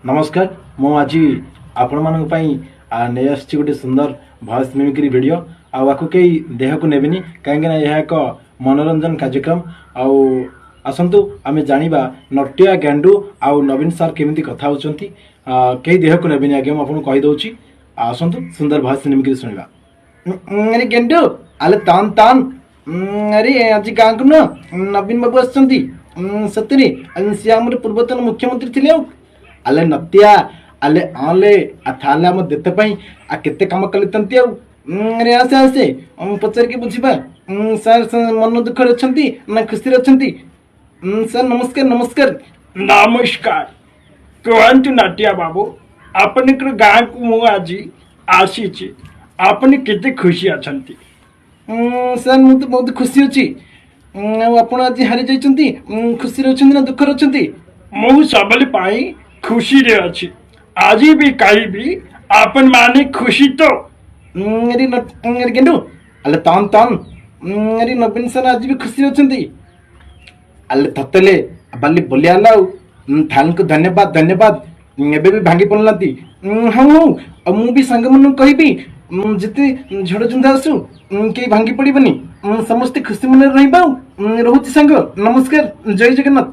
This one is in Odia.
ନମସ୍କାର। ମୁଁ ଆଜି ଆପଣମାନଙ୍କ ପାଇଁ ନେଇ ଆସିଛି ଗୋଟେ ସୁନ୍ଦର ଭଏସ୍ ମିମିକ୍ରି ଭିଡ଼ିଓ। ଆଉ ଆକୁ କେହି ଦେହକୁ ନେବେନି, କାହିଁକିନା ଏହା ଏକ ମନୋରଞ୍ଜନ କାର୍ଯ୍ୟକ୍ରମ। ଆଉ ଆସନ୍ତୁ ଆମେ ଜାଣିବା ନଟିଆ ଗାଣ୍ଡୁ ଆଉ ନବୀନ ସାର୍ କେମିତି କଥା ହେଉଛନ୍ତି। କେହି ଦେହକୁ ନେବେନି ଆଜ୍ଞା, ମୁଁ ଆପଣଙ୍କୁ କହିଦେଉଛି। ଆସନ୍ତୁ ସୁନ୍ଦର ଭଏସ୍ ମିମିକ୍ରି ଶୁଣିବା। ଆରେ ଗେଣ୍ଡୁ, ଆଲେ ତାନ ତାନ, ଆରେ ଆଜି ଗାଁକୁ ନୁହଁ ନବୀନ ବାବୁ ଆସିଛନ୍ତି। ସତରେ ସିଏ ଆମର ପୂର୍ବତନ ମୁଖ୍ୟମନ୍ତ୍ରୀ ଥିଲେ। ଆଉ ଆଲେ ନତିଆ, ଆଲେ ଆଲେ ଆ ତାହେଲେ ଆମ ଦେଶ ପାଇଁ ଆ କେତେ କାମ କଲିଛନ୍ତି। ଆଉ ଆରେ ଆସେ ଆସେ, ପଚାରିକି ବୁଝିବା ସାର୍ ମନ ଦୁଃଖରେ ଅଛନ୍ତି ନା ଖୁସିରେ ଅଛନ୍ତି। ସାର୍ ନମସ୍କାର। ନମସ୍କାର। ନମସ୍କାର। କୁହନ୍ତୁ ନଟିଆ ବାବୁ, ଆପଣଙ୍କର ଗାଁକୁ ମୁଁ ଆଜି ଆସିଛି, ଆପଣ କେତେ ଖୁସି ଅଛନ୍ତି? ସାର୍, ମୁଁ ତ ବହୁତ ଖୁସି ଅଛି। ଆଉ ଆପଣ ଆଜି ହାରି ଯାଇଛନ୍ତି, ଖୁସିରେ ଅଛନ୍ତି ନା ଦୁଃଖରେ ଅଛନ୍ତି? ମୁଁ ସବୁବେଳେ ପାଇଁ ଖୁସିରେ ଅଛି, ଆଜି ବି କହିବି। ଆପଣମାନେ ଖୁସି ତ? ଆରେ ଆରେ ଗେଣ୍ଡୁ, ଆଲେ ତନ ତନ, ଆରେ ନବୀନ ସାର୍ ଆଜି ବି ଖୁସିରେ ଅଛନ୍ତି। ଆଲେ ଥତେଲେ ବାଲି ବୋଲିଆ ହେଲା। ଆଉ ଥାନକୁ ଧନ୍ୟବାଦ, ଧନ୍ୟବାଦ। ଏବେ ବି ଭାଙ୍ଗି ପଡୁନାହାନ୍ତି। ହଉ ହଉ, ଆଉ ମୁଁ ବି ସାଙ୍ଗମାନଙ୍କୁ କହିବି, ଯେତେ ଝଡ଼ ଝଞ୍ଜା ଆସୁ କେହି ଭାଙ୍ଗି ପଡ଼ିବନି, ସମସ୍ତେ ଖୁସି ମନରେ ରହିବା। ଆଉ ରହୁଛି ସାଙ୍ଗ, ନମସ୍କାର, ଜୟ ଜଗନ୍ନାଥ।